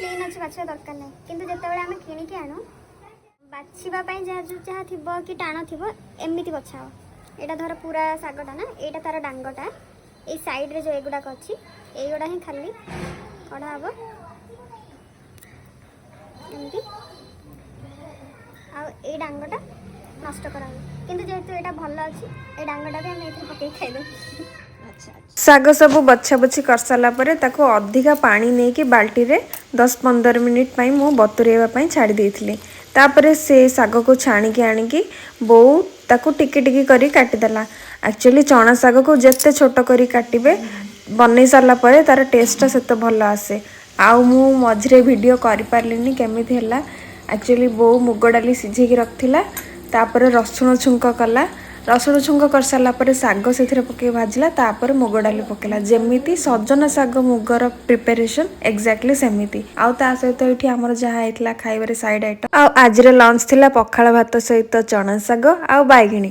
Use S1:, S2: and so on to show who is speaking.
S1: Clean ଅଛି, ବାଛିବା ଦରକାର ନାହିଁ। କିନ୍ତୁ ଯେତେବେଳେ ଆମେ କିଣିକି ଆଣୁ, ବାଛିବା ପାଇଁ ଯାହା ଯେଉଁ ଯାହା ଥିବ କି ଟାଣ ଥିବ, ଏମିତି ବଛା ହବ। ଏଇଟା ଧର ପୁରା ଶାଗଟା ନା, ଏଇଟା ତାର ଡାଙ୍ଗଟା। ଏଇ ସାଇଡ଼ରେ ଯେଉଁ ଏଗୁଡ଼ାକ ଅଛି, ଏଇଗୁଡ଼ା ହିଁ ଖାଲି କଢ଼ା ହବ ଏମିତି। ଆଉ ଏଇ ଡାଙ୍ଗଟା ନଷ୍ଟ କରାହବ। କିନ୍ତୁ ଯେହେତୁ ଏଇଟା ଭଲ ଅଛି, ଏଇ ଡାଙ୍ଗଟା ବି ଆମେ ଏଥିରେ ପକେଇକି ଖାଇଦେବୁ।
S2: ଆଚ୍ଛା।
S3: ଶାଗ ସବୁ ବଛା ବଛି କରିସାରିଲା ପରେ ତାକୁ ଅଧିକା ପାଣି ନେଇକି ବାଲ୍ଟିରେ 10-15 ମିନିଟ୍ ପାଇଁ ମୁଁ ବତୁରେଇବା ପାଇଁ ଛାଡ଼ି ଦେଇଥିଲି। ତାପରେ ସେ ଶାଗକୁ ଛାଣିକି ଆଣିକି ବୋଉ ତାକୁ ଟିକି ଟିକି କରି କାଟିଦେଲା। ଆକ୍ଚୁଆଲି ଚଣା ଶାଗକୁ ଯେତେ ଛୋଟ କରି କାଟିବେ, ବନେଇ ସାରିଲା ପରେ ତାର ଟେଷ୍ଟଟା ସେତେ ଭଲ ଆସେ। ଆଉ ମୁଁ ମଝିରେ ଭିଡ଼ିଓ କରିପାରିଲିନି କେମିତି ହେଲା। ଆକ୍ଚୁଆଲି ବୋଉ ମୁଗ ଡାଲି ସିଝେଇକି ରଖିଥିଲା। ତାପରେ ରସୁଣ ଛୁଙ୍କ କଲା। ରସୁଣ ଛୁଙ୍କ କରିସାରିଲା ପରେ ଶାଗ ସେଥିରେ ପକାଇ ଭାଜିଲା। ତାପରେ ମୁଗ ଡାଲି ପକାଇଲା। ଯେମିତି ସଜନା ଶାଗ ମୁଗର ପ୍ରିପାରେସନ୍, ଏକ୍ଜାକ୍ଟଲି ସେମିତି। ଆଉ ତା ସହିତ ଏଇଠି ଆମର ଯାହା ହେଇଥିଲା ଖାଇବାରେ ସାଇଡ୍ ଆଇଟମ୍। ଆଉ ଆଜିର ଲଞ୍ଚ ଥିଲା ପଖାଳ ଭାତ ସହିତ ଚଣା ଶାଗ ଆଉ ବାଇଗିଣୀ।